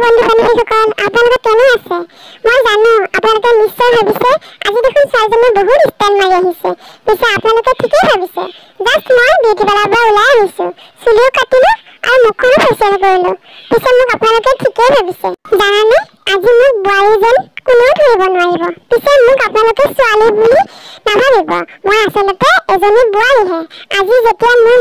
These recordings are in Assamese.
বন্ধু বান্ধৱীসকল, আপোনালোকে কেনে আছে? মই জানো আপোনালোকে নিশ্চয় ভাবিছে আজি দেখোন ছোৱালীজনীয়ে বহুত ষ্টাইল মাৰি আহিছে। পিছে আপোনালোকে ঠিকেই ভাবিছে, জাষ্ট মই বিউটি পাৰ্লাৰৰ পৰা ওলাই আহিছোঁ, চুলিও কাটিলোঁ আৰু মুখখনো ফেচিয়েল কৰিলোঁ। পিছে মোক আপোনালোকে ঠিকেই ভাবিছে, জানানে আজি মোক বোৱাৰী যেন কোনেও ধৰিব নোৱাৰিব। পিছে মোক আপোনালোকে ছোৱালী বুলি নাভাবিব, মই আচলতে এজনী বোৱাৰীহে। আজি যেতিয়া মই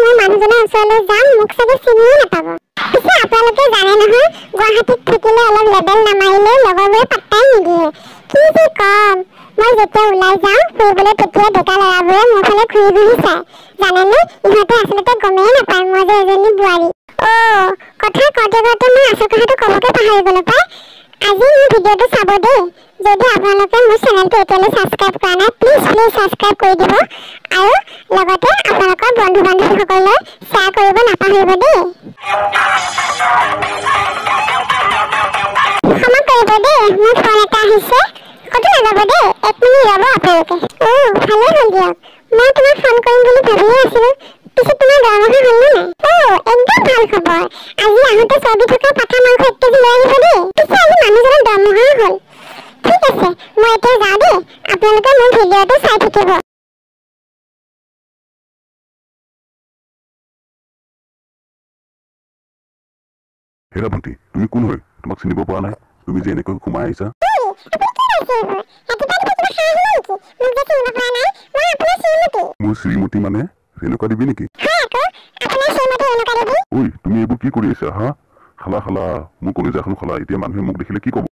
মোৰ মানুহজনৰ ওচৰলৈ যাম, মোক চাগে চিনিও নাপাব। পিছে আপোনালোকে জানে নহয়, গুৱাহাটীত থাকিলে অলপ লেবেল নামাৰিলে লগৰবোৰে পাত্তাই নিদিয়ে। কি যে কম, মই যেতিয়া ওলাই যাওঁ ফুৰিবলৈ তেতিয়া ডেকা ল'ৰাবোৰে মোৰ ফালে ঘূৰি ঘূৰি চায়। জানেনে, ইহঁতে আচলতে গমেই নাপায় মই যে এজনী বোৱাৰী। অ' কথা কওঁতে কওঁতে মই আচল কথাটো ক'বকে পাহৰি গ'লো পাই। আজি মোৰ ভিডিঅ'টো চাব দেই। যদি আপোনালোকে মোৰ চেনেলটো এতিয়ালৈ ছাবস্ক্ৰাইব কৰা নাই, প্লিজ প্লিজ ছাবস্ক্ৰাইব কৰি দিব আৰু লগতে আপোনালোকৰ বন্ধু বান্ধৱীসকললৈ শ্বেয়াৰ কৰিব নাপাহৰিব দেই। ক্ষমা কৰিব দেই, মোৰ ফোন এটা আহিছে, ক'তো নাযাব দেই, এক মিনিট ৰ'ব আপোনালোকে। অ' ভালেই হ'ল দিয়ক, মই তোমাক ফোন কৰিম বুলি ভাবিয়ে আছিলোঁ। পিছে তোমাৰ দৰমহা হ'লনে নাই? অ' একদম ভাল খবৰ, আজি আহোঁতে চৰ্বি থকা পাঠা মাংস 1 কেজি লৈ আহিব দেই। পিছে আজি মানুহজনৰ দৰমহাও হ'ল। ঠিক আছে, মই এতিয়া যাওঁ দেই, আপোনালোকে মোৰ ভিডিঅ'টো চাই থাকিব। হেৰা ভণ্টি, তুমি কোন হয়? তোমাক চিনিব পৰা নাই, তুমি যে এনেকৈ সোমাই আহিছা। মোৰ শ্ৰীমতী মানে ৰেণুকা দেৱী নেকি? ঐ, তুমি এইবোৰ কি কৰি আছা হা? খালা খালা, মোৰ কলেজাখন খালা। এতিয়া মানুহে মোক দেখিলে কি ক'ব?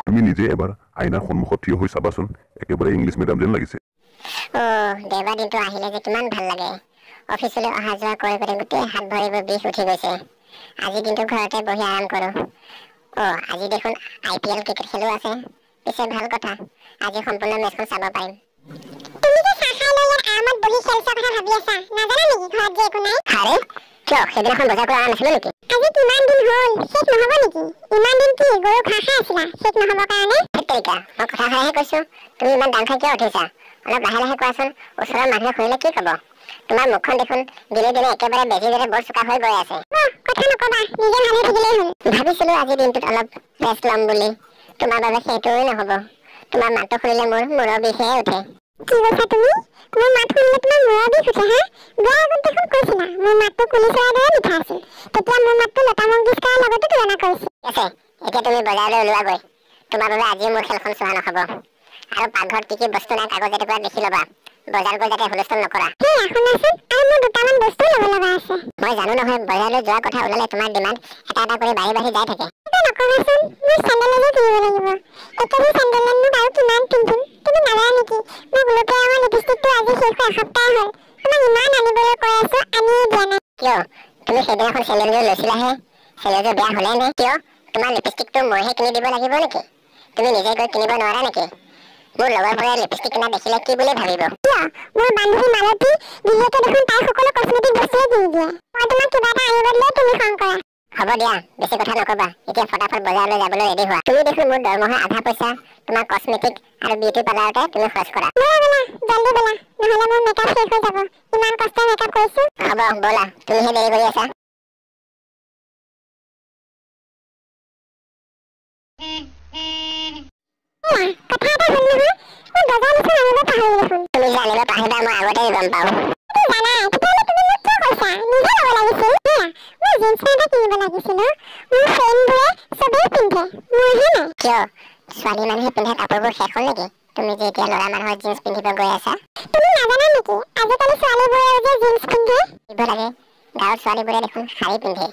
তুমি নিজে এবাৰ আইনাৰ সন্মুখত থিয় হৈ চাবাচোন, একেবাৰে ইংলিছ মেডাম যেন লাগিছে। অ' দেওবাৰ দিনটো আহিলে যে কিমান ভাল লাগে। অফিচলৈ অহা যোৱা কৰি কৰি গোটেই হাত ভৰিবোৰ বিষ উঠি গৈছে। আজি দিনটো ঘৰতে বহি আৰাম কৰোঁ। অ' আজি দেখোন IPL cricket খেলো আছে। পিছে ভাল কথা, আজি সম্পূৰ্ণ মেচখন চাব পাৰিম। তুমি যে চাহ খাই লৈ ইয়াত আৰামত বহি খেল চোৱাৰ কথা ভাবি আছা, নাজানা নেকি ঘৰত যে একো নাই? আৰে কিয়, সেইদিনাখন বজাৰ কৰি অনা নাছিলো নেকি? আজি কিমান দিন হ'ল, শেষ নহ'ব নেকি? ইমান দিন কি গৰু ঘাঁহ খাই আছিলা শেষ নহ'বৰ কাৰণে? ধেৎ তেৰিকা, মই কথাষাৰহে কৈছো, তুমি ইমান দাম খাই কিয় উঠিছা? অলপ লাহে লাহে কোৱাচোন, ওচৰৰ মানুহে শুনিলে কি ক'ব? তোমাৰ মুখখন দেখোন দিনে দিনে একেবাৰে বেজিৰ দৰে বৰ চোকা হৈ গৈ আছে। কথা নকবা, নিজে ভালে থাকিলেই হ'ল। ভাবিছিলো আজি দিনটোত অলপ ৰেষ্ট ল'ম বুলি, তোমাৰ বাবে সেইটোও নহ'ব। তোমাৰ মাতটো শুনিলে মোৰ মূৰৰ বিষহে উঠে। কি কৈছা তুমি? মোৰ মাত শুনিলে তোমাৰ মূৰৰ বিষ উঠে হা? বিয়াৰ আগত দেখোন কৈছিলা মোৰ মাতটো কুলি চৰাইৰ দৰে মিঠা আছিল, তেতিয়া মোৰ মাতটো লতা মংগেশকাৰৰ লগতো তুলনা কৰিছিল। ঠিক আছে, এতিয়া তুমি বজাৰলৈ ওলোৱাগৈ, তোমাৰ বাবে আজিও মোৰ খেলখন চোৱা নহ'ব। আৰু পাকঘৰত কি কি বস্তু নাই কাগজ এটুকুৰা লিখি ল'বা, বজাৰ গৈ যাতে হুলস্থুল নকৰা। হেৰা শুনাচোন, আৰু মোৰ দুটামান বস্তু ল'ব লগা আছে। মই জানো নহয়, বজাৰলৈ যোৱাৰ কথা ওলালে তোমাৰ ডিমাণ্ড এটা এটা কৰি বাঢ়ি বাঢ়ি যাই থাকে। নকবাচোন, মোৰ চেণ্ডেল এযোৰ কিনিব লাগিব। একেযোৰ চেণ্ডেলনো বাৰু কিমান পিন্ধিম? তুমি নাজানা নেকি মোৰ গুলপীয়া ৰঙৰ লিপষ্টিকটো আজি শেষ হৈ এসপ্তাহ হ'ল। তোমাক ইমান আনিবলৈ কৈ আছো, আনিয়ে দিয়া নাই। কিয়, তুমি সেইদিনাখন চেণ্ডেলযোৰ লৈছিলাহে, চেণ্ডেলযোৰ বেয়া হ'লে নে? কিয়, তোমাৰ লিপষ্টিকটো মইহে কিনি দিব লাগিব নেকি? তুমি নিজে গৈ কিনিব নোৱাৰা নেকি? মোৰ লগৰবোৰে লিপষ্টিক কিনা দেখিলে কি বুলি ভাবিব? কিয়, মোৰ বান্ধৱী মালতী গিৰিয়েকে দেখোন তাইৰ সকলো কচমেটিক বস্তুৱে কিনি দিয়ে। মই তোমাক কিবা এটা আনিব দিলে তুমি খং কৰা। হ'ব দিয়া, বেছি কথা নকবা, এতিয়া ফটাফট বজাৰলৈ যাবলৈ ৰেডি হোৱা। তুমি দেখোন মোৰ দৰমহা আধা পইচা তোমাৰ কচমেটিক আৰু বিউটি পাৰ্লাৰতে তুমি খৰচ কৰা। ব'লা ব'লা, জলদি ব'লা, নহ'লে মোৰ মেকআপ শেষ হৈ যাব। ইমান কষ্টৰে মেকআপ কৰিছো। হ'ব ব'লা, তুমিহে দেৰি কৰি আছা। কথা এটা হ'ল নহয়, মই বজাৰ লিষ্টখন আনিব পাহৰিলো দেখোন। তুমি যে আনিব পাহৰিবা মই আগতেই গম পাওঁ। তুমি জানা, তেতিয়াহ'লে তুমি মোক কিয় কৈছা? নিজে ল'ব লাগিছিল। এয়া, মোৰ জিন্স পেণ্ট এটা কিনিব লাগিছিল অ'। মোৰ ফ্ৰেণ্ডবোৰে চবেই পিন্ধে, মোৰহে নাই। কিয়, ছোৱালী মানুহে পিন্ধা কাপোৰবোৰ শেষ হ'ল নেকি? তুমি যে এতিয়া ল'ৰা মানুহৰ জিন্স পিন্ধিব গৈ আছা। তুমি নাজানা নেকি আজিকালি ছোৱালীবোৰেও যে জিন্স পিন্ধে? পিন্ধিব লাগে, গাঁৱৰ ছোৱালীবোৰে দেখোন শাৰী পিন্ধে,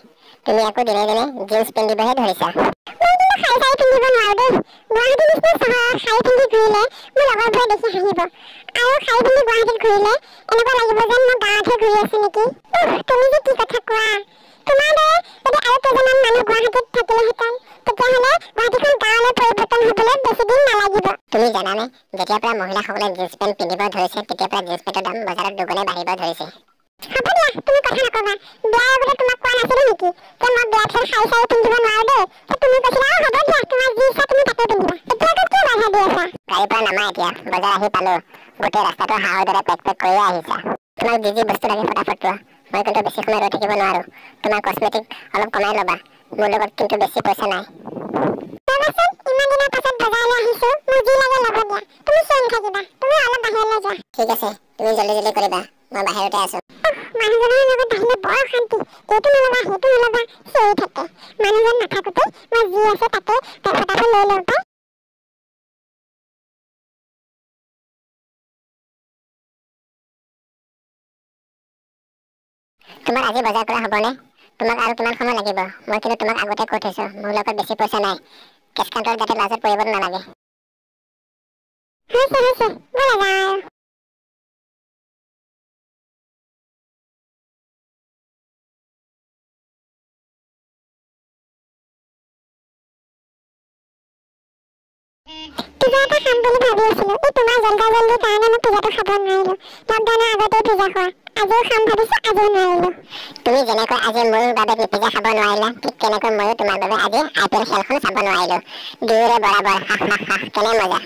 তুমি আকৌ দিনে দিনে জিন্স পিন্ধিবহে ধৰিছা। মই কিন্তু শাৰী চাৰী পিন্ধিব নোৱাৰো দেই। গুৱাহাটীৰ নিচিনা চহৰত শাৰী পিন্ধি ঘূৰিলে মোৰ লগৰবোৰে দেখি হাঁহিব, আৰু শাৰী পিন্ধি গুৱাহাটীত ঘূৰিলে এনেকুৱা লাগিব যেন মই গাঁৱতহে ঘূৰি আছো নেকি। উফ, তুমি যে কি কথা কোৱা। তোমাৰ দৰে যদি আৰু কেইজনমান মানুহ গুৱাহাটীত থাকিলেহেঁতেন, তেতিয়াহ'লে গুৱাহাটীখন গাঁৱলৈ পৰিৱৰ্তন হ'বলৈ বেছি দিন নালাগিব। তুমি জানানে, যেতিয়াৰ পৰা মহিলাসকলে জিন্স পেণ্ট পিন্ধিব ধৰিছে, তেতিয়াৰ পৰা জিন্স পেণ্টৰ দাম বজাৰত দুগুণে বাঢ়িব ধৰিছে। হ'ব দিয়া, তুমি কথা নকবা। বিয়াৰ আগতে তোমাক কোৱা নাছিলো নেকি যে মই বিয়াত শাৰী চাৰী পিন্ধিব নোৱাৰো দেই? তুমি কৈছিলা অ হ'ব দিয়া, তোমাৰ যি ইচ্ছা তুমি তাকে পিন্ধিবা। এতিয়া আকৌ কিয় বাধা দি আছা? গাড়ীৰ পৰা নামা এতিয়া, বজাৰ আহি পালো। গোটেই ৰাস্তাটো হাঁহৰ দৰে পেক পেক কৰিয়ে আহিছা। তোমাক যি যি বস্তু লাগে ফটাফট লোৱা, মই কিন্তু বেছি সময় ৰৈ থাকিব নোৱাৰোঁ। তোমাৰ কচমেটিক অলপ কমাই ল'বা, মোৰ লগত কিন্তু বেছি পইচা নাই। ৰ'বাচোন, ইমান দিনৰ পাছত বজাৰলৈ আহিছোঁ, মোক যি লাগে ল'ব দিয়া। তুমি চিঞৰি নাথাকিবা, তুমি অলপ বাহিৰলৈ যোৱা। ঠিক আছে, তুমি জলদি জলদি কৰিবা, মই বাহিৰতে আছোঁ। মানুহজনৰ লগত আহিলে বৰ অশান্তি, এইটো নল'বা সেইটো নল'বা চিঞৰি থাকে। মানুহজন নাথাকোঁতে মই যি আছে তাকে ফটাফট লৈ লওঁ পাই। তোমাৰ আজি বজাৰ কৰা হ'বনে? তোমাক আৰু কিমান সময় লাগিব? মই কিন্তু তোমাক আগতে কৈ থৈছোঁ, মোৰ লগত বেছি পইচা নাই। কেছ কাউণ্টাৰত যাতে লাজত পৰিব নালাগে। হৈছে হৈছে, ব'লা যাওঁ আৰু। পিজ্জা এটা খাম বুলি ভাবি আছিলোঁ, এই তোমাৰ জলদা জলদিৰ কাৰণে মই পিজ্জাটো খাব নোৱাৰিলোঁ। লকডাউনৰ আগতেই পিজ্জা খোৱা, আজিও খাম ভাবিছোঁ, আজিও নোৱাৰিলোঁ। তুমি যেনেকৈ আজি মোৰ বাবে পিজ্জা খাব নোৱাৰিলা, ঠিক তেনেকৈ ময়ো তোমাৰ বাবে আজি আই পি এল খেলখন চাব নোৱাৰিলোঁ। দুয়োৰে বৰাবৰ, হা হা হা, কেনে মজা।